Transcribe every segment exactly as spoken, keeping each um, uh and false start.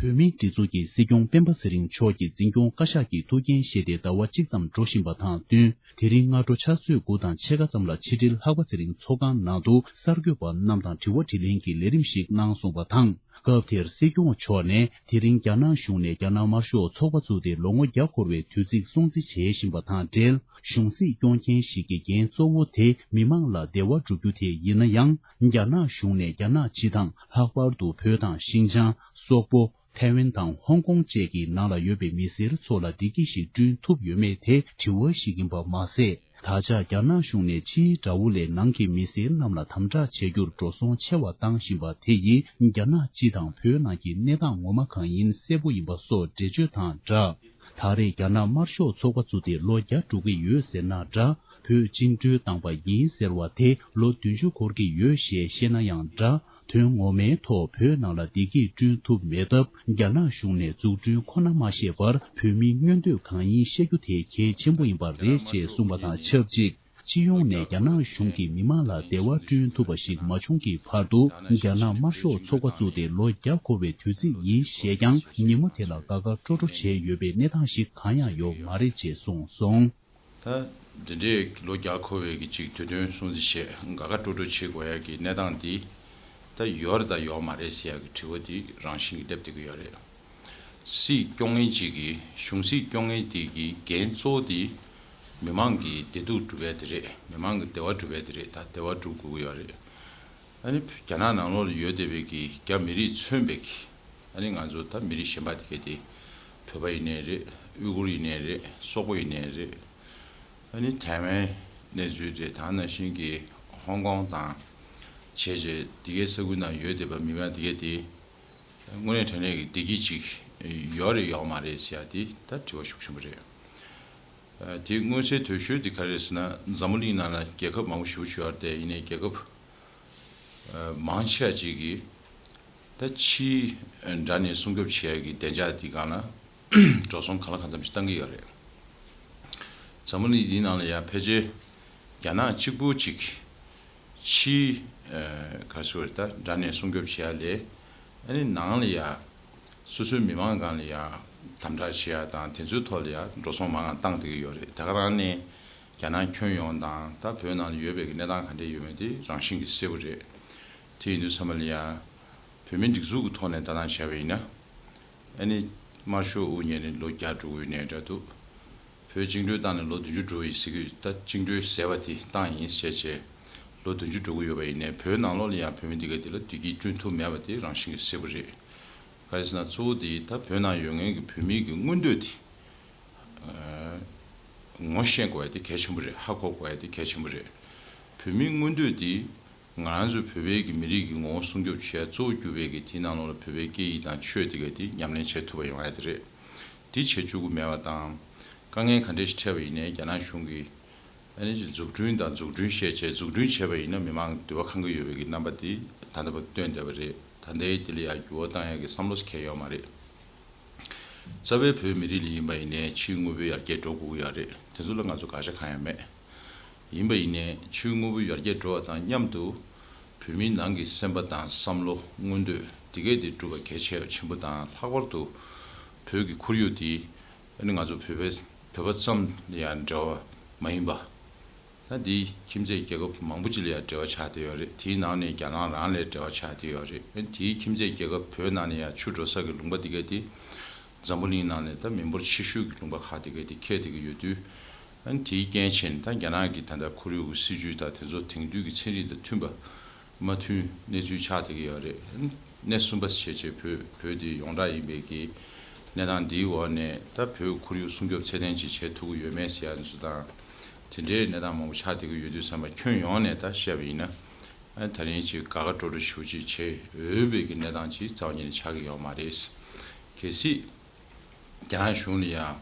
བོད་མིའི་སྒྲིག་འཛུགས་ཀྱི་སྲིད་སྐྱོང་སྤེན་པ་ཚེ་རིང་མཆོག་གི་འཛིན་སྐྱོང་བཀའ་ཤག་གི་ཐུགས་འགན་བཞེས་ཏེ་ཟླ་བ་གཅིག་ཙམ་འགྲོ་བཞིན་པ་དང་བསྟུན། དེ་རིང་སྔ་དྲོ་ཕྱག་ཚོད་དགུ་དང་ཕྱེད་ཀ་ཙམ་ལ་ཕྱི་དྲིལ་ལྷག་པ་ཚེ་རིང་ཚོགས་ཁང་ནང་དུ་གསར་འགོད་པ་རྣམས་དང་དྲི་བ་དྲིས་ལན་གྱི་ལས་རིམ་ཞིག་གནང་སོང་བ་དང་། སྐབས་དེར་སྲིད་སྐྱོང་མཆོག་ནས་དེ་རིང་རྒྱ་ནག་གཞུང་ནས་རྒྱ་ནག་དམར་ཤོག་ཚོགས་པ་བཙུགས་ཏེ་ལོ་ངོ་བརྒྱ་འཁོར་བའི་དུས་ཚིགས་སྲུང་བརྩི་བྱེད་བཞིན་པ་དང་འབྲེལ། གཞུང་སྲིད་སྐྱོང་མཁན་ཞིག་གི་འགན་གཙོ་བོ་དེ་མི་མང་ལ་བདེ་བ་བསྒྲུབ་རྒྱུ་དེ་ཡིན་ན་ཡང་། རྒྱ་ནག་གཞུང་ནས་རྒྱ་ནག་སྤྱི་དང་ལྷག་པར་དུ་བོད་དང་ཤིན་ཅང་། སོག་པོ། ཐའེ་ཝན་དང་ཧོང་ཀོང་བཅས་ཀྱི་ནང་ལ་ཡོད་པའི་མི་སེར་ཚོ་ལ་བདེ་སྐྱིད་ཞིག་བསྐྲུན་ཐུབ་ཡོད་མེད་དེ་དྲི་བ་ཞིག་ཡིན་པ་མ་ཟད། ད་ཆ་རྒྱ་ནག་གཞུང་ནས་ཕྱིའི་དགྲ་བོ་ལས་ནང་གི་མི་སེར་རྣམས་ལ་དམ་དྲག་བྱ་རྒྱུར་འགྲོ་སོང་ཆེ་བ་བཏང་བཞིན་པ་དེ་ཡིས་རྒྱ་ནག་སྤྱི་དང་བོད་ནང་གི་གནས་སྟངས་ངོ་མ་གང་ཡིན་གསལ་པོ་ཡིན་པ་སོགས་འགྲེལ་བརྗོད་དང་སྦྲགས། ད་རེས་རྒྱ་ནག་དམར་ཤོག་ཚོགས་པ་བཙུགས་ཏེ་ལོ་བརྒྱ་འགྲོ་གི་ཡོད་ཟེར་ན་འདྲ། བོད་བཅིངས་འགྲོལ་བཏང་པ་ཡིན་ཟེར་བ་དེ་ལོ་བདུན་ཅུ་འཁོར་གྱི་ཡོད་ཞེས་བཤད་ན་ཡང་འདྲ། དོན་ངོ་མའི་ཐོག་བོད་ནང་ལ་བདེ་སྐྱིད་བསྐྲུན་ཐུབ་མེད་སྟབས། རྒྱ་ནག་གཞུང་ནས་འཛུགས་སྐྲུན་ཁོ་ན་མ་བཤད་པར་བོད་མིའི་མངོན་འདོད་གང་ཡིན་བཤད་རྒྱུ་དེ་གལ་ཆེན་པོ་ཡིན་པ་རེད་ཅེས་གསུངས་པ་དང་ཆབས་ཅིག། སྤྱི་ཡོངས་ནས་རྒྱ་ནག་གཞུང་གིས་མི་མང་ལ་བདེ་བ་བསྐྲུན་ཐུབ་པ་ཞིག་མ་བྱུང་གི་བར་དུ། རྒྱ་ནག་དམར་ཤོག་ཚོགས་པ་བཙུགས་ཏེ་ལོ་བརྒྱ་འཁོར་བའི་དུས་ཚིགས་ཡིན་ཞེས་ཀྱང་ཉིན་མོ་དེ་ལ་དགའ་དགའ་སྤྲོ་སྤྲོ་བྱས་ཡོད་པའི་གནས་སྟངས་ཤིག་གང་ཡང་ཡོད་མ་རེད་ཅེས་གསུངས་སོང་། ད་འདི་འདྲའི་ལོ་བརྒྱ་འཁོར་བའི་གི་ཅིག་དུས་སྟོན་སྲུང་བརྩི་བྱས་དགའ་དགའ་སྤྲོ་སྤྲོ་བྱེད་དགོས་ཡ་གི་གནས་སྟངས་འདི་ད་ཡོད་རེད་དང་ཡོད་མ་རེད་ཟེར་ཡ་གི་དྲི་བ་འདི་རང་བཞིན་གྱིས་སླེབས་བསྡད་ཀྱི་ཡོད་རེད། སྲིད་སྐྱོང་མཁན་ཅིག་གིས་གཞུང་སྲིད་སྐྱོང་མཁན་དེ་གི་འགན་གཙོ་བོ་དེ་མི་མང་གི་བདེ་སྡུག་སྒྲུབ་ཡ་དེ་རེད། མི་མང་གི་བདེ་བ་སྒྲུབ་ཡ་དེ་རེད། ད་བདེ་བ་སྒྲུབ་དགོས་ཀྱི་ཡོད་རེད། ཨ་ནི་རྒྱ་ནག་ནང་ལོགས་ལ་ཡོད་བསྡད་པའི་གི་རྒྱ་མི་རིགས་མཚོན་པའི་གི་ཨ་ནི་ང་ཚོ་ད་མི་རིགས་གཞན་པ་དེ་ག་དེ་བོད་པ་ཡིན་ནའི་རེད། ཨུ་གུར་ཡིན་ནའི་རེད། སོག་པོ་ཡིན་ནའི་རེད། ཨ་ནི་ཐའེ་ཝན་གནས་ཚུལ་རེད། ད་ནང་བཞིན་གི་ཧོང་ཀོང་དང་བྱས་བྱས་དེ་གའི་ས་ཁུལ་ནང་ཡོད་བསྡད་པ་མི་མང་དེ་ག་དེ་དངོས་གནས་དྲང་གནས་ཀྱི་བདེ་སྐྱིད་ཅིག་ཡོད་རེད་ཡོད་མ་རེད་ཟེར་ཡ་དེ་ད་དྲི་བ་ཤུགས་ཆེན་པོ་རེད། ཨ། དེ་མངོན་གསལ་དོད་ཤོས་དེ་ག་རེ་རེད་ཟེར་ན། འཛམ་བུ་གླིང་ནང་ལ་རྒྱལ་ཁབ་མང་པོ་ཞེ་པོ་ཅིག་ཡོད་རེད་དེ། ཡིན་ནའི་རྒྱལ་ཁབ་ཨ་མང་ཆེ་བ་ཅིག་གིས་ད་ཕྱིའི་ཨ་དགྲ་ནས་སྲུང་སྐྱོབ་བྱེད་ཡ་གི་བདེ་འཇགས་དེ་སྒང་ལ་འགྲོ་སོང་གང་ལ་གང་འཚམ་ཞིག་བཏང་གི་ཡོད་རེད། འཛམ་བུ་གླིང་འདིའི་ནང་ལ་ཡང་ཕལ་ཆེར་རྒྱ་ནག་གཅིག་པུ་ཅིག་ཕྱིའི་ཨ་ག་རེ་ཟེར་དགོས་རེད། ད་དགྲ་ནས་སྲུང་སྐྱོབ་བྱེད་ཡ་ལས། ཨ་ནི་ནང་ལ་ཡ་སོ་སོའི་མི་མང་སྒང་ལ་ཡ་དམ་དྲག་བྱེད་ཡ་དང་དེ་ཚོའི་ཐོག་ལ་ཡ་འགྲོ་སོང་མང་ང་བཏང་བསྡད་ཀྱི་ཡོད་རེད། ད་ག་རང་ནས་རྒྱ་ནག་ཁྱོན་ཡོངས་དང་ད་བོད་ནང་ལ་ཡོད་པའི་གི་གནས་སྟངས་ག་འདྲ་ཡོད་མེད་དེ་རང་བཞིན་གྱིས་གསལ་པོ་རེད། དེ་ཡིན་དུས་ཙམ་པ་ལ་ཡ་བོད་མིའི་སྒྲིག་འཛུགས་ཀྱི་ཐོག་ནས་ལྟ་སྟངས་བྱས་པ་ཡིན་ན། ཨ་ནི་དམར་ཤོག་དབུ་བརྙེས་ནས་ལོ་བརྒྱ་འགྲོ་གི་ཡོད་ནའི་འདྲ་འདུག་བོད་བཅིངས་འགྲོལ་བཏང་ནས་ལོ་བདུན་ཅུ་འགྲོ་ཡི་ཟེར་གི་ཡོད། ད་བཅིངས་འགྲོལ་ཟེར་བ་དེ་བཏང་ཡིན་ཟེར་བྱས་ལོ་བདུན་ཅུ་འགྲོ་གི་ཡོད་པ་ཡིན་ནའི། བོད་ནང་ལོགས་ལ་ཡང་བོད་མི་འདི་ག་འདི་ལ་བདེ་སྐྱིད་བསྐྲུན་ཐུབ་མེད་པ་དེ་རང་བཞིན་གྱིས་གསལ་པོ་རེད། ག་རེ་ཟེར་ན། གཙོ་བོ་དེ་ད་བོད་ནང་ཡོད་མཁན་གྱི་བོད་མི་གི་མངོན་འདོད་དེ་ཨ་ངོ་ཤེས་དགོས་ཡ་དེ་གལ་ཆེན་པོ་རེད། ཧ་གོ་དགོས་ཡ་དེ་གལ་ཆེན་པོ་རེད། བོད་མིའི་མངོན་འདོད་དེ་ང་ཚོ་བོད་པའི་གི་མི་རིགས་ཀྱི་ངོ་བོ་སྲུང་སྐྱོབ་བྱེད་ཡ་གཙོ་བོ་གྱུར་པའི་གི་དེའི་ནང་ལོགས་ལ་བོད་པའི་སྐད་ཡིག་དང་ཆོས་དེ་ག་དེ་ཉམས་ལེན་བྱེད་ཐུབ་པ་ཡོང་ཡ་དེ་རེད། དེ་བྱེད་བཅུག་གི་མེད་པ་དང་། དཀའ་ངལ་ག་འདྲ་ཞིག་འཕྲད་པ་ཡིན་ནའི་རྒྱ་ནག་གཞུང་གིས་ཨ་ནི་ཅིག་འཛུགས་སྐྲུན་དང་འཛུགས་སྐྲུན་བཤད་བྱས་འཛུགས་སྐྲུན་བྱས་པ་ཡིན་ན་མི་མང་འདོད་པ་ཁེངས་ཀྱི་ཡོད་པའི་གི་རྣམ་པ་དེ་ད་ལྟ་བར་སྟོན་བསྡད་པ་རེད། ད་ལྟའི་དེ་ལ་ཡང་འགྱུར་བ་བཏང་ཡ་གི་བསམ་བློ་ཞིག་གང་ཡོད་མ་རེད། རྩ་བའི་བོད་མི་རིགས་ལ་ཡིན་པ་ཡིན་ནའི་ཕྱིའི་དངོས་པོའི་ཡར་རྒྱས་འགྲོ་དགོས་ཀྱི་ཡོད་རེད། དེ་ཚོ་ལ་ང་ཚོ་དགག་བྱ་གང་ཡང་མེད། ཡིན་པ་ཡིན་ནའི་ཕྱིའི་དངོས་པོ་ཡར་རྒྱས་འགྲོ་བ་དང་མཉམ་དུ་བོད་མིའི་ནང་གི་སེམས་པ་དང་བསམ་བློ་མངོན་འདོད་དེ་གས་དེ་སྒྲུབ་པ་གལ་ཆེ་བ་ཆེན་པོ་དང་། ལྷག་པར་དུ་བོད་ཀྱི་ཁོར་ཡུག་དེ་ཨ་ནི་ང་ཚོ་བོད་པའི་བོད་པ་ཙམ་ལ་ཡང་འབྲེལ་བ་མ་ཡིན་པ། ད་འདི་ཁྱིམ་མཚེས་རྒྱལ་ཁབ་མང་པོ་ཅིག་ལ་ཡང་འབྲེལ་བ་ཆགས་བསྡད་ཡོད་རེད། དེའི་ནང་ནས་རྒྱ་ནག་རང་ལ་འབྲེལ་བ་ཆགས་བསྡད་ཡོད་རེད། ཨ་ནི་དེའི་ཁྱིམ་མཚེས་རྒྱལ་ཁབ་བོད་ནང་ནས་ཡང་ཆུ་འགྲོ་ས་གི་ལུང་པ་དེ་གས་དེ་འཛམ་བུ་གླིང་ནང་ནས་ད་མི་འབོར་ཆེ་ཤོས་ཀྱི་ལུང་པ་ཁག་དེ་གས་དེ་ཁེལ་བསྡད་ཀྱི་ཡོད་དུས། ཨ་ནི་དེའི་རྐྱེན་བྱས་ནས་ད་རྒྱ་ནག་གི་ད་ལྟ་ཁོར་ཡུག་གི་སྲིད་ཇུས་དང་དེ་ཚོ་དེང་དུས་ཀྱི་ཚན་རིག་དང་མཐུན་པ་མ་མཐུན་གནས་ཚུལ་ཆགས་བསྡད་ཀྱི་ཡོད་རེད། ཨ་ནི་གནས་གསུམ་པ་བྱས་བྱས་བོད་བོད་དེ་ཡོངས་གྲགས་ཡིན་པའི་གི་གནས་སྟངས་འདིའི་འོག་ནས་ད་བོད་ཁོར་ཡུག་སྲུང་སྐྱོབ་ཚད་ལྡན་ཅིག་བྱེད་ཐུབ་ཀྱི་ཡོད་མེད་ཟེར་ཡ་ཚོ་དང་། དེ་འདྲའི་གནས་སྟངས་མང་པོ་ཆགས་བསྡད་ཀྱི་ཡོད་དུས་ཙམ་པ་ཁྱོན་ཡོངས་ནས་ད་བཤད་པ་ཡིན་ན། ཨ་ནི་ད་རིང་ཅིག་དགའ་དགའ་སྤྲོ་སྤྲོ་ཞེ་པོ་ཅིག་བྱེད་འོས་པའི་གི་གནས་སྟངས་ཅིག་རྩ་བ་ཉིད་ནས་ཆགས་ཀྱི་ཡོད་མ་རེད། གལ་སྲིད་རྒྱ་ནག་གཞུང་ལ་ཡང་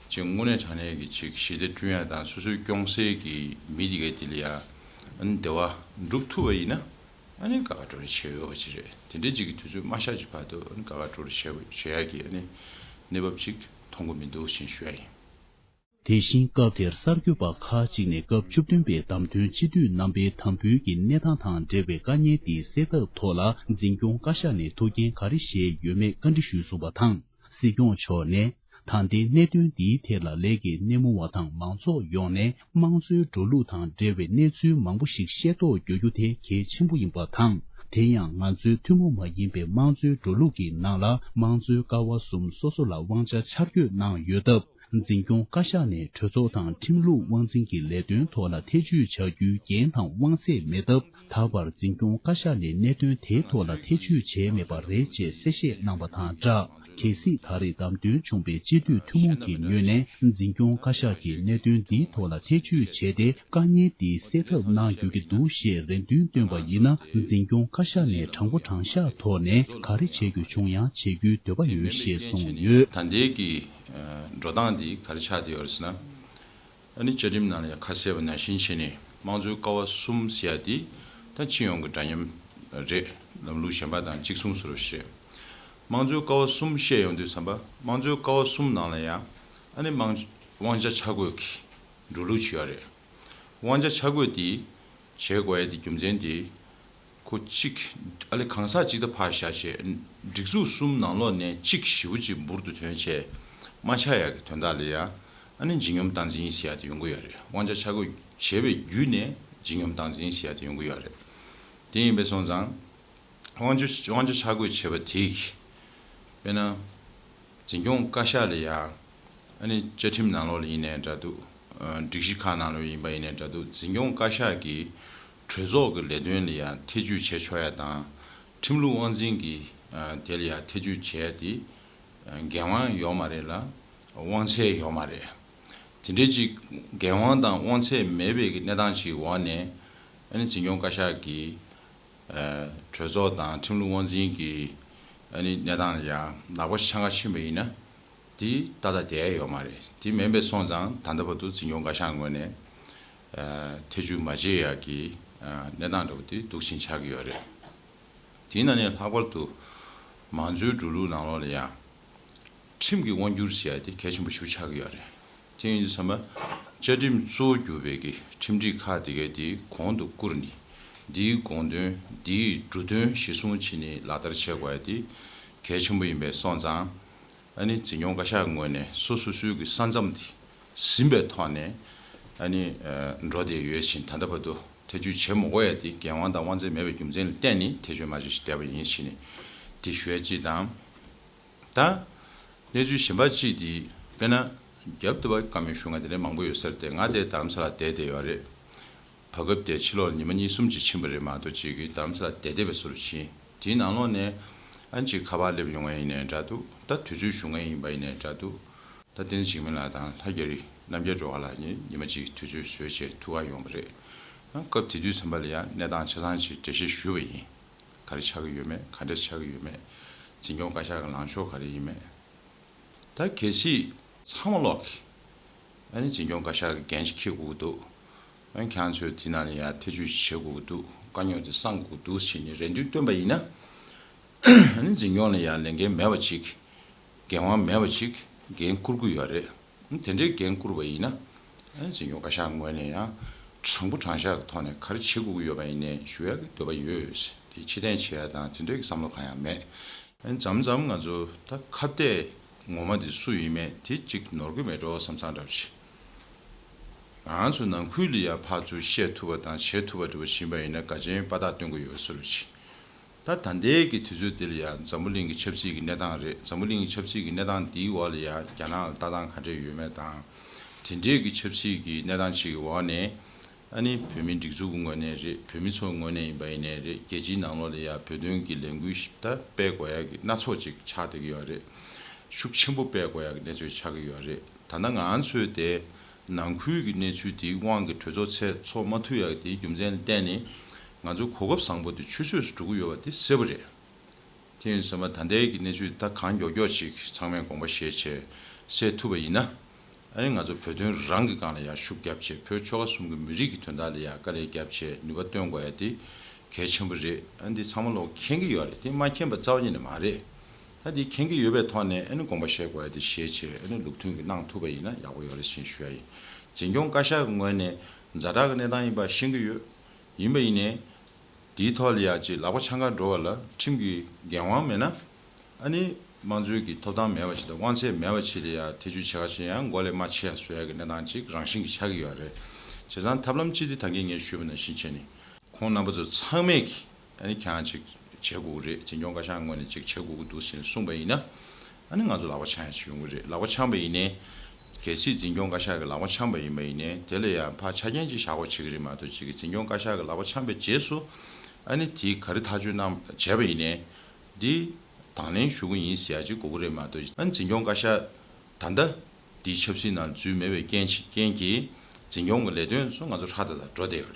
ཅིག་དངོས་གནས་དྲང་གནས་ཀྱི་ཅིག་ཞི་བདེ་བསྐྲུན་ཡ་དང་སོ་སོའི་སྐྱོང་སའི་གི་མི་དེ་གའི་དེ་ལ་ཡང་ཨ་ནི་བདེ་བ་སྒྲུབ་ཐུབ་པ་ཡིན་ན། ཨ་ནི་དགའ་དགའ་སྤྲོ་སྤྲོ་བྱེད་འོས་པ་ཅིག་རེད། དེ་འདྲའི་ཅིག་གི་དུས་ཚོད་མ་ཤར་གྱི་བར་དུ་ཨ་ནི་དགའ་དགའ་སྤྲོ་སྤྲོ་བྱེད་བྱེད་ཡ་གི་ཨ་ནི་གནས་བབ་ཅིག་མཐོང་གི་མི་འདུག་ཅེས་ཞུ་ཡ་ཡིན། དེ་བཞིན་སྐབས་དེར་གསར་འགོད་པ་ཁག་ཅིག་ནས་སྐབས་བཅུ་བདུན་པའི་བདམས་ཐོན་སྤྱི་འཐུས་རྣམ་པའི་དམ་འབུལ་གྱི་གནས་སྟངས་དང་འབྲེལ་བའི་དཀའ་ངལ་དེ་སེལ་ཐབས་ཐོག་ལ་འཛིན་སྐྱོང་བཀའ་ཤག་ནས་ཐུགས་འགན་ག་རེ་བཞེས་ཡོད་མེད་བཀའ་འདྲི་ཞུས་སོང་བ་དང་། སྲིད་སྐྱོང་མཆོག་ནས། ད་ལྟའི་གནད་དོན་འདིའི་ཐད་ལ་ལས་ཀའི་སྣེ་མོ་བ་དང་མང་ཚོགས་ཡོངས་ནས་དམངས་གཙོའི་འགྲོ་ལུགས་དང་འབྲེལ་བའི་གནས་ཚུལ་མང་པོ་ཞིག་ཤེས་རྟོགས་རྒྱག་རྒྱུ་དེ་གལ་ཆེན་པོ་ཡིན་པ་དང་། དེ་ཡང་ང་ཚོའི་ཐུན་མོང་མ་ཡིན་པའི་དམངས་གཙོའི་འགྲོ་ལུགས་ཀྱི་ནང་ལ་དམངས་གཙོའི་ཀ་བ་གསུམ་སོ་སོ་ལ་དབང་ཆ་ཆ་བགོས་གནང་ཡོད་སྟབས། འཛིན་སྐྱོང་བཀའ་ཤག་ནས་གྲོས་ཚོགས་དང་ཁྲིམས་ལུགས་དབང་འཛིན་གྱི་ལས་དོན་ཐོག་ལ་ཐེ་བྱུས་བྱ་རྒྱུའི་འགན་དང་དབང་ཚད་མེད་སྟབས། ད་བར་འཛིན་སྐྱོང་བཀའ་ཤག་ནས་གནད་དོན་དེའི་ཐོག་ལ་ཐེ་བྱུས་བྱས་མེད་པ་རེད་ཅེས་གསལ་བཤད་གནང་བ་དང་སྦྲགས། གལ་སྲིད་ད་རེས་བདམས་ཐོན་བྱུང་བའི་སྤྱི་འཐུས་ཐུན་མོང་གི་ངོས་ནས་འཛིན་སྐྱོང་བཀའ་ཤག་གིས་གནད་དོན་འདིའི་ཐོག་ལ་ཐེ་བྱུས་བྱས་ཏེ་དཀའ་ངལ་འདི་སེལ་ཐབས་གནང་དགོས་ཀྱི་འདུག་ཞེས་རེ་འདུན་བཏོན་པ་ཡིན་ན། འཛིན་སྐྱོང་བཀའ་ཤག་ནས་དྲང་པོ་དྲང་བཞག་ཐོག་ནས་ག་རེ་བྱེད་དགོས་བྱུང་ཡང་བྱེད་རྒྱུའི་འདོད་པ་ཡོད་ཞེས་གསུངས་ཡོད། ད་ལྟའི་གི་འགྲོ་སྟངས་འདི་ག་རེ་ཆགས་བསྡད་ཡོད་རེད་ཟེར་ན། ཨ་ནི་བཅའ་ཁྲིམས་ནང་ལ་ཡང་ཁ་གསལ་བ་ནང་བཞིན་བྱས་ནས་དམངས་གཙོའི་ཀ་བ་གསུམ་ཟེར་ཡ་དེ་ད་སྤྱི་ཡོངས་ཀྱི་འདྲ་མཉམ་རེད། ལམ་ལུགས་གཞན་པ་དང་གཅིག་མཚུངས་སུ་རེད། དམངས་གཙོའི་ཀ་བ་གསུམ་བཤད་ཡོང་དུས་ཙམ་པ་དམངས་གཙོའི་ཀ་བ་གསུམ་ནང་ལ་ཡང་ཨ་ནི་དམངས་དབང་ཆ་ཆ་བགོས་ཀྱི་འགྲོ་ལུགས་བྱེད་ཡ་རེད། དབང་ཆ་ཆ་བགོས་དེ་བྱེད་དགོས་ཡ་དེ་རྒྱུ་མཚན་དེ། ཁོ་གཅིག་ཨ་ལེ་གང་ཟག་གཅིག་ད་ཕར་བཞག་བྱས། སྒྲིག་འཛུགས་གསུམ་ནང་ལོགས་ནས་གཅིག་ཞེ་པོ་ཅིག་འབུར་དུ་ཐོན་བྱས་མ་ཆགས་ཡག་གི་དོན་དག་ལ་ཡ། ཨ་ནི་འཇིགས་སྙོམས་སྟངས་འཛིན་ཟེར་ཡ་དེ་ཡོང་གི་ཡོད་རེད། དབང་ཆ་ཆ་བགོས་བྱས་པའི་བརྒྱུད་ནས་འཇིགས་སྙོམས་སྟངས་འཛིན་ཟེར་ཡ་དེ་ཡོང་གི་ཡོད་རེད། དེ་ཡིན་པས་སོང་ཙང་། དབང་ཆ་དབང་ཆ་ཆ་བགོས་བྱས་པ་དེ་གིས། དཔེར་ན། འཛིན་སྐྱོང་བཀའ་ཤག་ལ་ཡ། ཨ་ནི་བཅའ་ཁྲིམས་ནང་ལོགས་ལ་ཡིན་ནའི་འདྲ་འདུག་ཨ། སྒྲིག་གཞི་ཁག་ནང་ལོགས་ཡིན་པ་ཡིན་ནའི་འདྲ་འདུག་འཛིན་སྐྱོང་བཀའ་ཤག་གིས་གྲོས་ཚོགས་ཀྱི་ལས་དོན་ལ་ཡ་ཐེ་བྱུས་བྱེད་ཆོག་ཡ་དང་། ཁྲིམས་ལུགས་དབང་འཛིན་གྱིས་ཨ། དེ་ལ་ཡ་ཐེ་བྱུས་བྱེད་ཡ་དེ་ཨ། འགན་དབང་ཡོད་མ་རེད་ལ། དབང་ཚད་ཡོད་མ་རེད། དེ་འདྲའི་ཅིག་འགན་དབང་དང་དབང་ཚད་མེད་པའི་གི་གནས་སྟངས་ཅིག་འོག་ནས་ཨ་ནི་འཛིན་སྐྱོང་བཀའ་ཤག་གིས། ཨ། གྲོས་ཚོགས་དང་ཁྲིམས་ལུགས་དབང་འཛིན་གྱི་ཨ་ནི་གནས་སྟངས་ལ་ཡང་ནག་པོ་ཆགས་ཁ་ཕྱིན་པ་ཡིན་ན་དེ་ཏག་ཏག་བསྡད་ཡ་ཡོད་མ་རེད། དེ་མིན་པའི་སོང་ཙང་ད་ལྟ་བར་དུ་འཛིན་སྐྱོང་བཀའ་ཤག་ངོས་ནས་ཨ། ཐེ་བྱུས་མ་བྱེད་ཡ་གི་ཨ། གནས་སྟངས་འདྲ་བོ་དེ་འདུག་བཞིན་ཆགས་ཀྱི་ཡོད་རེད། དེའི་ནང་ནས་ལྷག་པར་དུ་མང་གཙོའི་འགྲོ་ལུགས་ནང་ལོགས་ལ་ཡང་། ཁྲིམས་ཀྱི་དབང་སྒྱུར་ཟེར་ཡ་དེ་གལ་ཆེན་པོ་ཞིག་ཆགས་ཀྱི་ཡོད་རེད། དེ་ཡིན་དུས་ཙམ་པ། བཅའ་ཁྲིམས་གཙོ་བོ་གྱུར་པའི་གི་ཁྲིམས་སྒྲིག་ཁག་དེ་གའི་དེའི་གོང་དུ་བཀུར་ནས། འདིའི་དགོངས་དོན། འདིའི་འབྲུ་དོན་གཞིར་བཟུང་བྱས་ནས་ལག་བསྟར་བྱེད་དགོས་ཡ་དེ་གལ་ཆེན་པོ་ཡིན་པས་སོང་ཙང་། ཨ་ནི་འཛིན་སྐྱོང་བཀའ་ཤག་ངོས་ནས་སོ་སོ་སོའི་གི་ས་མཚམས་དེ་ཟིན་པའི་ཐོག་ནས་ཨ་ནི་འགྲོ་བསྡད་ཡོད་ཕྱིན། ད་ལྟ་བར་དུ་ཐེ་བྱུས་བྱེད་མ་དགོས་ཡ་དེ་འགན་དབང་དང་དབང་ཚད་མེད་པའི་རྒྱུ་མཚན་ལ་བརྟེན་ནས་ཐེ་བྱུས་མ་བྱས་བསྡད་པ་ཡིན་ཕྱིན་ནས་དེ་ཞུ་ཡ་གཅིག་དང་། ད། གནས་ཚུལ་གཞན་པ་གཅིག་དེ། དཔེར་ན། རྒྱབ་ཏུ་བ་བཀའ་མོལ་ཞུ་མཁན་དེ་འདྲའི་མང་པོ་ཡོད་ས་རེད་དེ། ང་དེ་རྡ་རམ་ས་ལ་བསྡད་བསྡད་ཡོད་རེད། བར་སྐབས་དེ་ཕྱི་ལོགས་ཉི་མ་གཉིས་གསུམ་ཅིག་ཕྱིན་པ་རེད་མ་གཏོགས་ཅིག་གིས་རྡ་རམ་ས་ལ་བསྡད་བསྡད་པའི་བཟོ་འདྲ་ཕྱིན། དེའི་ནང་ལོགས་ནས་ཨ་ནི་ཅིག་ཁ་པར་སླེབས་ཡོང་མཁན་ཡིན་ནའི་འདྲ་འདུག་ད་དུས་ཚོད་ཞུ་མཁན་ཡིན་པ་ཡིན་ནའི་འདྲ་འདུག་ད་བསྟན་འཛིན་འཇིགས་མེད་ལགས་དང་ལྷ་རྒྱ་རི་རྣམ་རྒྱལ་སྒྲོལ་དཀར་ལགས་གཉིས་ཉི་མ་གཅིག་དུས་ཚོད་བཟོས་བྱས་ཐུག་ག་ཡོང་བ་རེད། ཨ། སྐབས་དེ་དུས་ཙམ་པ་ལ་ཡང་གནས་སྟངས་ཆ་ཚང་ཅིག་འགྲེལ་བཤད་ཞུས་པ་ཡིན། ག་རེ་ཆགས་ཀྱི་ཡོད་མེད། ག་འདྲ་ཆགས་ཀྱི་ཡོད་མེད། འཛིན་སྐྱོང་བཀའ་ཤག་གི་ལངས་ཕྱོགས་ག་རེ་ཡིན་མེད། ད་གལ་སྲིད་ཚང་མ་ལོག་གིས་ཨ་ནི་འཛིན་སྐྱོང་བཀའ་ཤག་གི་འགན་ཅིག་འཁྱེར་དགོས་ཀྱི་འདུག་ཨ་ནི་ཁྱེད་རང་ཚོས་དེ་ནང་ལ་ཡང་ཐེ་བྱུས་བྱེད་དགོས་ཀྱི་འདུག་དཀའ་རྙོག་དེ་སངས་དགོས་ཀྱི་འདུག་ཟེར་ནས་རེ་འདུན་བཏོན་པ་ཡིན་ན། ཨ་ནི་འཛིན་སྐྱོང་ལ་ཡང་ལས་འགན་མེད་པ་ཅིག་འགན་དབང་མེད་པ་ཅིག་འགན་འཁུར་གྱི་ཡོད་རེད། དེ་འདྲའི་འགན་བསྐུར་བ་ཡིན་ན། ཨ་ནི་འཛིན་སྐྱོང་བཀའ་ཤག་ངོས་ནས་ཡང་དྲང་པོ་དྲང་བཞག་གི་ཐོག་ནས་ག་རེ་བྱེད་དགོས་ཀྱི་ཡོད་པ་ཡིན་ནའི་ཞུ་ཡག་གི་འདོད་པ་ཡོད། དེ་ཕྱིར་འཐེན་བྱེད་ཡག་དང་དེ་འདྲའི་བསམ་བློ་གང་ཡང་མེད། ཨ་ནི་མཚམས་མཚམས་ང་ཚོ་ད་ཁ་གཏད་ངོ་མ་དེ་སུ་ཡིན་མེད་དེ་གཅིག་ནོར་གྱི་མེད་འགྲོ་བསམ་བསམ་འདྲ་བོ་ཅིག་ང་ཚོ་ནང་ཁུལ་ལ་ཡང་ཕར་ཚུར་བཤད་ཐུབ་པ་དང་བྱེད་ཐུབ་པ་འདྲ་བོ་ཕྱིན་པ་ཡིན་ན་དགའ་ཆེན་དཔའ་རྟགས་སྟོན་གྱི་ཡོད་བཟོ་འདྲ་ཅིག་ད་ད་ལྟའི་གི་དུས་ཚོད་འདི་ལ་ཡང་འཛམ་བུ་གླིང་གི་ཆབ་སྲིད་ཀྱི་གནས་སྟངས་རེད། འཛམ་བུ་གླིང་གི་ཆབ་སྲིད་ཀྱི་གནས་སྟངས་འདིའི་འོག་ལ་ཡང་རྒྱ་ནག་ལ་ལྟ་སྟངས་ག་འདྲས་ཡོད་མེད་དང་། དེ་འདྲའི་གི་ཆབ་སྲིད་ཀྱི་གནས་སྟངས་ཅིག་གི་འོག་ནས་ཨ་ནི་བོད་མིའི་སྒྲིག་འཛུགས་ཀྱི་ངོས་ནས་རེད། བོད་མི་ཚོའི་ངོས་ནས་ཡིན་པ་ཡིན་ནའི་རེད། རྒྱལ་སྤྱིའི་ནང་ལོགས་ལ་ཡང་བོད་དོན་གྱི་ལས་འགུལ་ཞིག་ད་སྤེལ་དགོས་ཡ་གི་སྣ་ཚོགས་ཅིག་ཆགས་བསྡད་ཀྱི་ཡོད་རེད། ཤུགས་ཆེན་པོ་སྤེལ་དགོས་ཡ་གི་གནས་ཚུལ་ཆགས་ཀྱི་ཡོད་རེད། ད་ལྟ་ང་ཚོས་དེ་ནང་ཁུལ་གྱི་གནས་ཚུལ་དེའི་དབང་གིས་གྲོས་ཚོགས་ཚོགས་མ་ཐུབ་ཡག་དེའི་རྒྱུ་མཚན་ལ་བརྟེན་ནས་ང་ཚོ་གོ་སྐབས་བཟང་པོ་དེ་ཆུད་ཟོས་སུ་འགྲོ་གི་ཡོད་པ་དེ་གསལ་པོ་རེད། དེ་ཡིན་ཙང་ད་ལྟའི་གི་གནས་ཚུལ་ད་གང་མགྱོགས་མགྱོགས་ཅིག་ཚང་མས་དགོངས་པ་བཞེས་བྱས་སེལ་ཐུབ་པ་ཡིན་ན། ཨ་ནི་ང་ཚོ་བོད་དོན་རང་གི་སྒང་ལ་ཡང་ཤུགས་རྒྱབ་བྱས། བོད་ཆོལ་ཁ་གསུམ་གྱི་མི་རིགས་ཀྱི་དོན་དག་ལ་ཡང་དཀའ་ལས་རྒྱབ་བྱས་ནུས་པ་བཏོན་དགོས་ཡ་དེ་གལ་ཆེན་པོ་རེད། ཨ་ནི་འདི་ཚང་མ་ལོག་མཁྱེན་གྱི་ཡོད་རེད། དེ་མ་མཁྱེན་པ་རྩ་བ་ཉིད་ནས་མ་རེད། ད་ ད་འདི་མཁྱེན་གྱི་ཡོད་པའི་ཐོག་ནས་ཨ་ནི་དགོངས་པ་བཞེས་དགོས་ཡ་དེ་བཞེས་བྱས། ཨ་ནི་ལུགས་མཐུན་གྱི་གནང་ཐུབ་པ་ཡིན་ན་ཡག་པོ་ཡོད་རེད་ཅེས་ཞུ་ཡ་ཡིན། འཛིན་སྐྱོང་བཀའ་ཤག་གི་ངོས་ནས་ཛ་དྲག་གི་གནས་སྟངས་ཡིན་པ་ཤེས་ཀྱི་ཡོད། ཡིན་པ་ཡིན་ནའི། དེའི་ཐོག་ལ་ཡ་ཅིག་ལག་པ་འཆང་ག་འགྲོ་བ་ལ་ཁྲིམས་ཀྱི་འགན་དབང་མེད་ན། ཨ་ནི་དམངས་གཙོའི་གི་ཐོབ་ཐང་མེད་པ་ཞིག་དང་། དབང་ཚད་མེད་པ་ཞིག་ལ་ཡ་ཐེ་ཇུས་བྱེད་ག་ཕྱིན་ཡང་མགོ་ལས་མར་ཆེ་བཟོ་ཡ་གི་གནས་སྟངས་ཅིག་རང་བཞིན་གྱི་ཆགས་ཀྱི་ཡོད་རེད། བྱས་ཙང་ཐབས་ལམ་གཅིག་དེ་ད་གིན་ངས་ཞུས་པ་ནང་བཞིན་བྱས་ནས། ཁོང་རྣམ་པ་ཚོ་ཚང་མས་ཀྱིས་ཨ་ནི་ཁྱེད་རང་ཅིག་བྱེད་དགོས་ཀྱི་རེད། འཛིན་སྐྱོང་བཀའ་ཤག་ངོས་ནས་ཅིག་བྱེད་དགོས་ཀྱི་འདུག་ཟེར་ནས་གསུངས་པ་ཡིན་ན། ཨ་ནི་ང་ཚོ་ལག་པ་འཆང་ཡ་ཅིག་ཡོང་གི་རེད། ལག་པ་འཆང་པ་ཡིན་ནའི། གལ་སྲིད་འཛིན་སྐྱོང་བཀའ་ཤག་གི་ལག་པ་འཆང་པ་ཡིན་པ་ཡིན་ནའི། དེ་ལ་ཡང་ཕར་ཆ་རྐྱེན་ཅིག་བཞག་དགོས་བྱེད་ཀྱི་རེད་མ་གཏོགས། ཅིག་གི་འཛིན་སྐྱོང་བཀའ་ཤག་གི་ལག་པ་འཆང་པའི་རྗེས་སུ་ཨ་ནི་དེ་ག་རེ་ཐག་གཅོད་གནང་བྱས་པ་ཡིན་ནའི། འདི་དང་ལེན་ཞུ་གི་ཡིན་ཟེར་ཡ་ཅིག་དགོས་ཀྱི་རེད་མ་གཏོགས། ཨ་ནི་འཛིན་སྐྱོང་བཀའ་ཤག་ད་ལྟ་འདིའི་ཆབ་སྲིད་ནང་འཛུལ་མེད་པའི་རྐྱེན་ཅིག་རྐྱེན་གྱིས་འཛིན་སྐྱོང་གི་ལས་དོན་ཚོ་ང་ཚོ་ཧྲ་ཏག་ཏག་འགྲོ་བསྡད་ཡོད་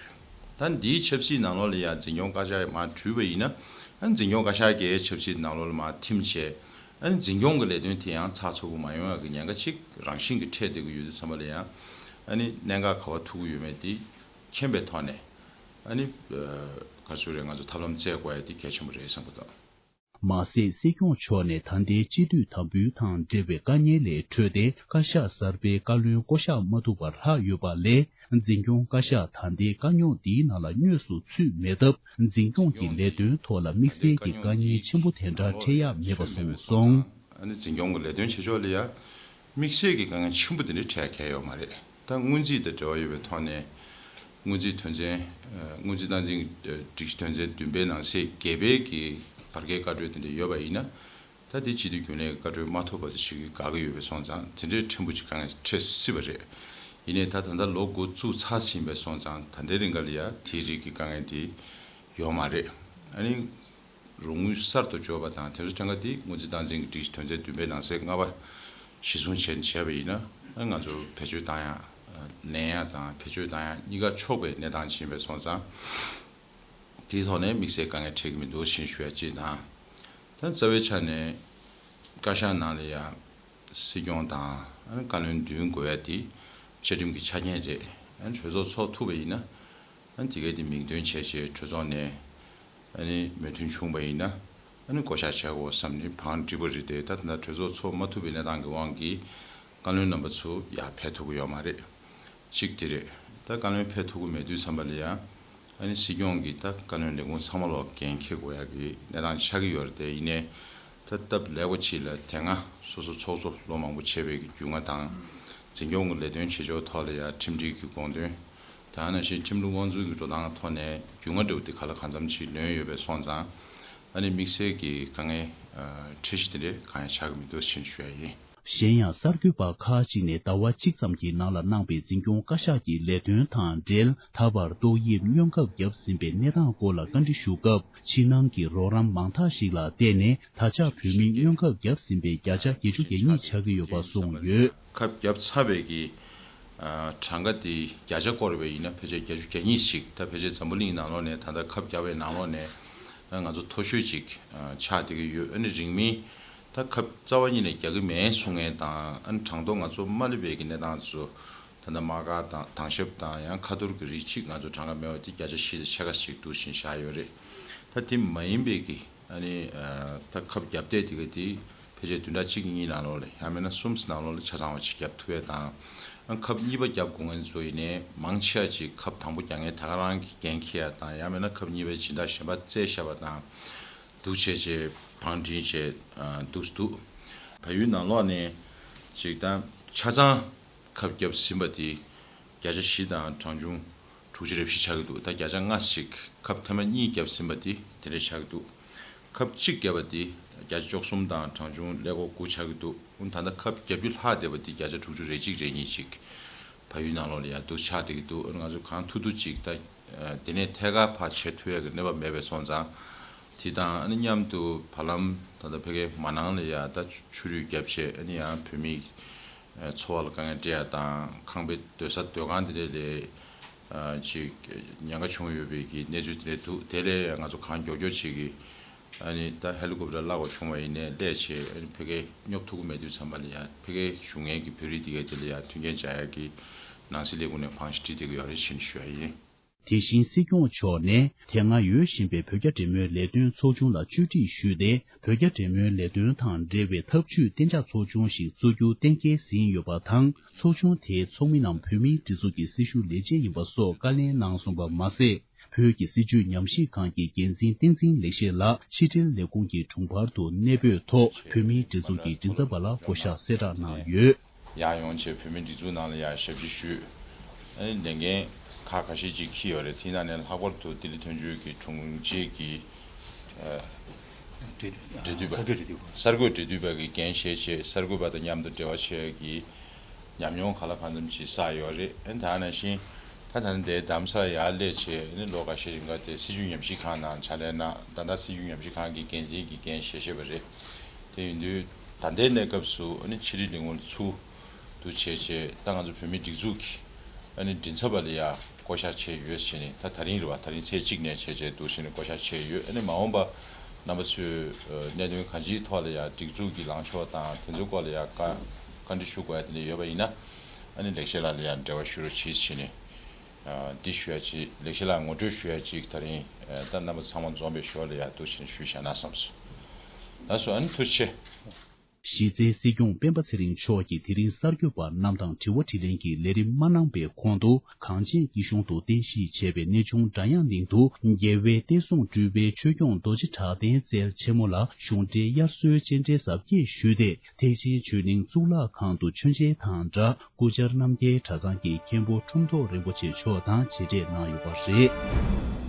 རེད། ད་འདིའི་ཆབ་སྲིད་ནང་ལོགས་ལ་ཡ་འཛིན་སྐྱོང་བཀའ་ཤག་མར་བྲུས་པ་ཡིན་ན། ཨ་ནི་འཛིན་སྐྱོང་བཀའ་ཤག་གིས་ཆབ་སྲིད་ནང་ལོགས་ལ་མར་ཐིམ་བྱས། ཨ་ནི་འཛིན་སྐྱོང་གི་ལས་དོན་དེ་ཡང་ཚགས་ཚུད་པོ་མ་ཡོང་ཡག་གི་ཉེན་ཁ་ཅིག་རང་བཞིན་གྱིས་འཕྲད་བསྡད་ཀྱི་ཡོད་དུས་ཙམ་པ་ལ་ཡང་། ཨ་ནི་གནད་འགག་ག་པར་ཐུག་གི་ཡོད་མེད་དེ་མཁྱེན་པའི་ཐོག་ནས། ཨ་ནི་ག་རེ་ཟེར་རེད། ང་ཚོ་ཐབས་ལམ་བཙལ་དགོས་ཡ་དེ་གལ་ཆེན་པོ་རེད་བསམ་གྱི་འདུག། མ་ཟད། སྲིད་སྐྱོང་མཆོག་ནས་ད་ལྟའི་སྤྱི་འཐུས་དམ་འབུལ་དང་འབྲེལ་བའི་དཀའ་ངལ་ལས་གྲོལ་ཏེ། བཀའ་ཤག་གསར་པའི་བཀའ་བློན་བསྐོ་གཞག་མ་ཐུབ་པར་ལྷག་ཡོད་པ་ལས། འཛིན་སྐྱོང་བཀའ་ཤག་ད་ལྟའི་དཀའ་རྙོག་འདིའི་ནང་ལ་དངོས་སུ་ཚུད་མེད་སྟབས། འཛིན་སྐྱོང་གི་ལས་དོན་ཐོག་ལ་དམིགས་བསལ་གྱི་དཀའ་ངལ་ཆེན་པོ་དེ་འདྲ་འཕྲད་ཡག་མེད་པ་གསུངས་སོང་། ཨ་ནི་འཛིན་སྐྱོང་གི་ལས་དོན་བྱེད་ཕྱོགས་ལ་ཡ་དམིགས་བསལ་གྱི་དཀའ་ངལ་ཆེན་པོ་དེ་འདྲ་འཕྲད་ཡག་གང་ཡང་ཡོད་མ་རེད། ད་སྔོན་རྩིས་དང་འབྲེལ་བ་ཡོད་པའི་ཐོག་ནས། སྔོན་རྩིས་དོན་ཚན། སྔོན་རྩིས་སྟངས་འཛིན་སྒྲིག་གཞི་དོན་ཚན་བདུན་པའི་ནང་གསེས་བརྒྱད་པའི་གི་བར་བརྒལ་བཀའ་འཁྲོལ་དེ་འདྲ་ཡོད་པ་ཡིན་ན། ད་དེ་སྤྱི་འཐུས་རྒྱུན་ལས་ཀྱི་བཀའ་འཁྲོལ་མ་ཐོབ་བར་དུ་ཞིག་གི་དགག་གི་ཡོད་པའི་སོང་ཙང་། དེ་འདྲའི་ཕྲན་བུ་ཅིག་དཀའ་ངལ་འཕྲད་སྲིད་པ་རེད། ཡིན་ནའི་ད་ད་ལྟ་ལོ་འགོ་བཙུགས་ཚར་ཟིན་པའི་སོང་ཙང་། ད་ལྟའི་རིང་ག་ལ་ཡ་དེའི་རིགས་ཀྱི་དཀའ་ངལ་དེ་ཡོད་མ་རེད། ཨ་ནི་རོགས་དངུལ་གསར་དུ་འབྱོར་བ་དང་དེ་ཚོ་གྲངས་ཀ་དེ་སྔོན་རྩིས་སྟངས་འཛིན་གྱི་སྒྲིག་གཞི་དོན་ཚན་བདུན་པའི་ནང་གསེས་ལྔ་པ་གཞིར་བཟུང་བྱས་བྱས་པ་ཡིན་ན། ཨ་ང་ཚོ་བེད་སྤྱོད་བཏང་ཡག་ལེན་ཡག་དང་བེད་སྤྱོད་བཏང་ཡག་གཉིས་ཀ་ཆོག་པའི་གནས་སྟངས་ཅིག་ཡིན་པའི་སོང་ཙང་། དེའི་ཐོག་ནས་དམིགས་བསལ་དཀའ་ངལ་འཕྲད་ཀྱི་མི་འདུག་ཞེས་ཞུ་ཡ་གཅིག་དང་། ད་རྩ་བའི་ཆ་ནས་བཀའ་ཤག་ནང་ལ་ཡ་སྲིད་སྐྱོང་དང་ཨ་ནི་བཀའ་བློན་བདུན་དགོས་ཡ་དེ་བཅའ་ཁྲིམས་ཀྱི་ཆ་རྐྱེན་རེད། ཨ་ནི་གྲོས་ཚོགས་ཚོགས་ཐུབ་པ་ཡིན་ན། ཨ་ནི་དེ་གའི་དེ་མིང་འདོན་བྱས་བྱས་གྲོས་ཚོགས་ནས་ཨ་ནི་མོས་མཐུན་བྱུང་བ་ཡིན་ན། ཨ་ནི་བསྐོ་གཞག་བྱ་དགོས་བསམ་ནས་བང་བསྒྲིགས་པ་རེད་དེ། ད་ད་ལྟ་གྲོས་ཚོགས་ཚོགས་མ་ཐུབ་པའི་གནས་སྟངས་ཀྱི་དབང་གིས་བཀའ་བློན་རྣམ་པ་ཚོ་ཡར་ཕེབས་ཐུབ་ཀྱི་ཡོད་མ་རེད། གཅིག་དེ་རེད། ད་བཀའ་བློན་ཕེབས་ཐུབ་ཀྱི་མེད་དུས་ཙམ་པ་ལ་ཡ། ཨ་ནི་སྲིད་སྐྱོང་གིས་ད་བཀའ་བློན་ལས་ཁུངས་ཚང་མ་ལོག་འགན་འཁྱེར་དགོས་ཡ་གི་གནས་སྟངས་ཆགས་ཀྱི་ཡོད་རེད་དེ། ཡིན་ནའི་ད་སྟབས་ལེགས་པོ་ཅིག་ལ་དེ་སྔ་སོ་སོ་ཚོགས་གཙོ་ལོ་མང་པོ་བྱས་པའི་གི་རྒྱུས་མངའ་དང་། འཛིན་སྐྱོང་གི་ལས་དོན་བྱེད་ཕྱོགས་ཐོག་ལ་ཡ་ཁྲིམས་སྒྲིག་གི་དགོངས་དོན། དེ་ནང་བཞིན་ཁྲིམས་ལུགས་དབང་འཛིན་གྱི་འགྲོ་སྟངས་ཐོག་ནས་རྒྱུས་མངའ་འདྲ་བོ་དེ་ག་ལ་གང་འཚམ་ཅིག་ལོན་ཡོད་པའི་སོང་ཙང་། ཨ་ནི་དམིགས་བསལ་གྱི་དཀའ་ངལ་འཕྲད་གཞི་དེ་འདྲ་གང་ཡང་ཆགས་ཀྱི་མི་འདུག་ཅེས་ཞུ་ཡ་ཡིན། གཞན་ཡང་། གསར་འགོད་པ་ཁག་ཅིག་ནས་ཟླ་བ་གཅིག་ཙམ་གྱི་ནང་ལ་གནང་པའི་འཛིན་སྐྱོང་བཀའ་ཤག་གི་ལས་དོན་དང་འབྲེལ། ད་བར་ཏོག་དབྱིབས་སྔོན་ཁབ་བརྒྱབ་ཟིན་པའི་གནས་སྟངས་སྐོར་ལ་བཀའ་འདྲི་ཞུ་སྐབས། ཕྱི་ནང་གི་རོགས་རམ་མང་དག་ཞིག་ལ་བརྟེན་ནས། ད་ཆ་བོད་མི་སྔོན་ཁབ་བརྒྱབ་ཟིན་པའི་བརྒྱ་ཆ་བརྒྱད་ཅུ་གྱ་གཉིས་ཆགས་ཀྱི་ཡོད་པ་གསུངས་ཡོད། ཁབ་བརྒྱབ་ཚར་བའི་གི་ཨ་གྲངས་ཀ་དེ་བརྒྱ་ཆ་བསྐོར་བ་ཡིན་ན་ཕལ་ཆེར་བརྒྱད་ཅུ་གྱ་གཉིས་ཤིག་ད་ཕལ་ཆེར་འཛམ་བུ་གླིང་ནང་ལོགས་ནས་ད་ལྟ་ཁབ་བརྒྱབ་པའི་ནང་ལོགས་ནས་ང་ཚོ་མཐོ་ཤོས་ཅིག་ཨ་ཆགས་བསྡད་ཀྱི་ཡོད། ཨ་ནི་རིང་མིན་ད་ཁབ་རྩ་བ་ཉིད་ནས་རྒྱག་གི་མེད་གསུང་མཁན་དང་། ཨ་ནི་གྲངས་ཐོ་ང་ཚོ་མ་སླེབས་པའི་གི་གནས་སྟངས་ཚོ། ད་ལྟ་དམག་སྒར་དང་དྭང་ཞབས་དང་ཡང་ཁ་ཐོར་གྱི་རིགས་གཅིག་ང་ཚོ་གྲངས་ཀ་མེད་པ་དེ་བརྒྱ་ཆ་བཞི་དང་ཕྱེད་ཀ་ཞིག་འདུག་བཞིན་བཞག་ཡོད་རེད། ད་དེ་མ་ཡིན་པའི་གི་ཨ་ནི་ཨ་ད་ཁབ་བརྒྱབ་བསྡད་དེ་ག་དེ་ཕལ་ཆེར་བདུན་ཕྲག་གཅིག་གཉིས་ནང་ལོགས་ལ་ཡང་མིན་ན་གསུམ་ནང་ལོགས་ལ་ཆ་ཚང་བ་ཅིག་བརྒྱབ་ཐུབ་ཡས་དང་། ཨ་ཁབ་གཉིས་པ་བརྒྱབ་དགོས་མཁན་ཚོ་ཡིན་ནའི་མང་ཆེ་བ་ཅིག་ཁབ་དང་པོ་རྒྱག་མཁན་ད་ག་རང་གི་འགན་འཁྱེར་ཡ་དང་། ཡང་མིན་ན་ཁབ་གཉིས་པའི་སྦྱིན་བདག་གཞན་པ་བཙལ་བཞག་པ་དང་། འདུག་བྱས་བྱས་བང་བསྒྲིགས་བྱས་ཨ་འདུག་འདུག་བལ་ཡུལ་ནང་ལོགས་ནས་ཅིག་ད་ཆ་ཚང་ཁབ་བརྒྱབ་ཟིན་པ་དེ་བརྒྱ་ཆ་བཞི་དང་གྲངས་ཆུང་དྲུག་ཅུ་རེ་བཞི་ཆགས་ཀྱི་འདུག་ད་བརྒྱ་ཆ་ལྔ་ཞིག་ཁབ་ཐེངས་མ་གཉིས་བརྒྱབ་ཟིན་པ་དེ་དེ་འདྲ་ཆགས་ཀྱི་འདུག་ཁབ་གཅིག་བརྒྱབ་པ་དེ་བརྒྱ་ཆ་བཅུ་གསུམ་དང་གྲངས་ཆུང་ཀླད་ཀོར་དགུ་ཆགས་ཀྱི་འདུག་འོན་ད་ལྟ་ཁབ་བརྒྱབ་རྒྱུ་ལྷག་བསྡད་པ་དེ་བརྒྱ་ཆ་དྲུག་ཅུ་རེ་གཅིག་རེ་གཉིས་ཅིག་བལ་ཡུལ་ནང་ལོགས་ལ་ཡང་འདུག་ཆགས་བསྡད་ཀྱི་འདུག་འོན་ང་ཚོ་གང་ཐུབ་ཐུབ་ཅིག་ད་དེ་ནས་ཐད་ཀར་ཕར་བྱེད་ཐུབ་ཡ་གི་གནས་བབ་མེད་པའི་སོང་ཙང་། དེ་དང་ཨ་ནི་མཉམ་དུ་བར་ལམ་ད་ལྟ་ཕ་གིའི་མ་ནང་ལ་ཡ་ད་ཆུ་རུད་བརྒྱབ་བྱས། ཨ་ནི་ཡང་བོད་མིའི་འཚོ་བ་ལ་དཀའ་ངལ་འཕྲད་ཡ་དང་། ཁང་པའི་སྡོད་ས་སྡོད་ཁང་དེ་འདྲ་ལ་ཅིག་ཉེན་ཁ་བྱུང་ཡོད་པའི་གི་གནས་ཚུལ་དེ་འདྲ་འདུག་དེ་ལ་ཡང་ང་ཚོ་གང་མགྱོགས་མགྱོགས་ཅིག་གིས་ཨ་ནི་ད་ཧེ་ལི་ཀོབ་ཊར་གླ་དགོས་བྱུང་བ་ཡིན་ནའི་སླེབས་བྱས། ཨ་ནི་ཕ་གིར་སྙོབ་ཐུབ་ཀྱི་མེད་དུས་ཙམ་པ་ལ་ཡ་ཕ་གིར་བཞུགས་མཁན་གྱི་བོད་རིགས་དེ་གས་དེ་ལ་ཡ་མཐུན་རྐྱེན་སྦྱར་ཡ་གི་ནང་སྲིད་ལས་ཁུངས་ནས་དབང་ཞིག་ཁྲིད་བསྡད་ཀྱི་ཡོད་རེད་ཅེས་ཞུ་ཡ་ཡིན། དེ་བཞིན་སྲིད་སྐྱོང་མཆོག་ནས། དེ་སྔ་ཡོད་བཞིན་པའི་བོད་རྒྱ་འབྲེལ་མོལ་ལས་དོན་ཚོགས་ཆུང་ལ་བཅོས་སྒྲིག་ཞུས་ཏེ། བོད་རྒྱ་འབྲེལ་མོལ་ལས་དོན་དང་འབྲེལ་བའི་ཐབས་ཇུས་གཏན་འཇགས་ཚོགས་ཆུང་ཞིག་བཙུགས་རྒྱུ་གཏན་འཁེལ་ཟིན་ཡོད་པ་དང་། ཚོགས་ཆུང་དེའི་ཚོགས་མི་རྣམས་བོད་མིའི་སྒྲིག་འཛུགས་ཀྱི་སྲི་ཞུ་ལས་བྱེད་ཡིན་པ་སོགས་བཀའ་ལན་གནང་སོང་པ་མ་ཟད། བོད་ཀྱི་སྲིད་བྱུས་ཉམས་ཞིབ་ཁང་གི་འགན་འཛིན་བསྟན་འཛིན་ལེགས་བཤད་ལགས་ཕྱི་འབྲེལ་ལས་ཁུངས་ཀྱི་དྲུང་འཕར་དུ་གནས་སྤོས་ཐོག་བོད་མིའི་སྒྲིག་འཛུགས་ཀྱི་མགྲིན་ཚབ་པ་ལ་བསྐོ་གཞག་གསལ་བསྒྲགས་གནང་ཡོད། ཡར་ཡོང་བྱས་བོད་མིའི་སྒྲིག་འཛུགས་ནང་ལ་ཡར་ཞབས་ཕྱི་ཞུས། ཨ་ནི་ལས་འགན་ཁག་ཁ་ཤས་ཅིག་འཁྱེར་ཡོད་རེད། དེའི་ནང་ནས་ལྷག་པར་དུ་ལྡི་ལི་དོན་གཅོད་ཀྱི་དྲུང་ཆེ་གི་ཨ་འབྲེལ་འབྲེལ་མཐུད་པ། གསར་འགོད་འབྲེལ་མཐུད་པ། གསར་འགོད་འབྲེལ་མཐུད་པ་གི་འགན་བཞེས་བྱས་གསར་འགོད་པ་དང་མཉམ་དུ་འབྲེལ་བ་བྱེད་ཡ་གི་ཉམས་མྱོང་ག་ལ་གང་འཚམ་ཅིག་བསགས་ཡོད་རེད། ཨ་ནི་ད་ནང་བཞིན་ད་ད་ལྟ་འདིར་རྡ་རམ་ས་ལ་ཡར་སླེབས་བྱས། ཨ་ནི་ལོ་འགའ་ཤས་རིང་ག་དེ་སྲིད་བྱུས་ཉམས་ཞིབ་ཁང་ནང་ཕྱག་ལས་གནང་། ད་ལྟ་སྲིད་བྱུས་ཉམས་ཞིབ་ཁང་གི་འགན་འཛིན་གྱི་འགན་བཞེས་བཞེས་པ་རེད། དེ་ཡིན་དུས་ད་ལྟའི་གནས་སྐབས་སུ་ཨ་ནི་ཕྱི་དྲིལ་ལས་ཁུངས་ཚུར་དུ་བྱས་བྱས་ད་ང་ཚོ་བོད་མིའི་སྒྲིག་འཛུགས་ཀྱི་ཨ་ནི་མགྲིན་ཚབ་པ་ལ་ཡ་བསྐོ་གཞག་བྱས་ཡོད་ཟེར་ནས། ད་ད་རིང་རེད་བ། ད་རིང་ཚེས་གཅིག་ནས་བྱས་བྱས་འདུག་ཟེར་ནས་བསྐོ་གཞག་བྱས་ཡོད། ཨ་ནི་མ་འོངས་པ་རྣམ་པ་ཚོས་ཨ་གནད་དོན་གང་ཅིའི་ཐོག་ལ་ཡ་སྒྲིག་འཛུགས་ཀྱི་ལངས་ཕྱོགས་དང་དེ་ཚོའི་སྐོར་ལ་ཡ་བཀའ་བཀའ་འདྲི་ཞུ་དགོས་ཡ་དེ་འདྲ་ཡོད་པ་ཡིན་ན། ཨ་ནི་ལེགས་བཤད་ལགས་ལ་ཡ་འབྲེལ་བ་ཞུ་རོགས་གྱིས་ཟེར་ནས། ཨ་འདི་ཞུ་ཡ་ཅིག་ལེགས་བཤད་ལགས་ངོ་སྤྲོད་ཞུ་ཡ་ཅིག་ད་རིང་ཨ་ད་རྣམ་པ་ཚང་མ་འཛོམས་པའི་ཞོར་ལ་ཡ་འདུག་ཟེར་ནས་ཞུས་བཞག་ན་བསམས་སོང་། ལགས་སོ། ཨ་ནི་ཐུགས་རྗེ་ཆེ། གཞི་རྩའི་སྲིད་སྐྱོང་སྤེན་པ་ཚེ་རིང་མཆོག་གིས་དེ་རིང་གསར་འགོད་པ་རྣམས་དང་དྲི་བ་དྲིས་ལན་གྱི་ལས་རིམ་མ་གནང་པའི་གོང་དུ། གངས་ཅན་སྐྱིད་གཤོངས་དུ་རྟེན་གཞི་བྱས་པའི་གནས་ཆུང་སྒྲ་དབྱངས་གླིང་དུ། རྒྱལ་བའི་བསྟན་སྲུང་སྤྲུལ་པའི་ཆོས་སྐྱོང་རྡོ་རྗེ་གྲགས་ལྡན་རྩལ་ཆེན་མོ་ལ་གཞུང་འབྲེལ་དབྱར་གསོལ་སྤྱན་འདྲེན་གཟབ་རྒྱས་ཞུས་ཏེ། ཐེག་ཆེན་ཆོས་གླིང་གཙུག་ལག་ཁང་དུ་མཆོད་མཇལ་དང་སྦྲགས། སྐུ་བཅར་རྣམ་རྒྱལ་གྲྭ་ཚང་གི་མཁན་པོ་ཁྲོམ་ཐོག་རིན་པོ་ཆེ་མཆོག་དང་མཇལ་འཕྲད་གནང་ཡོད་པ་རེད།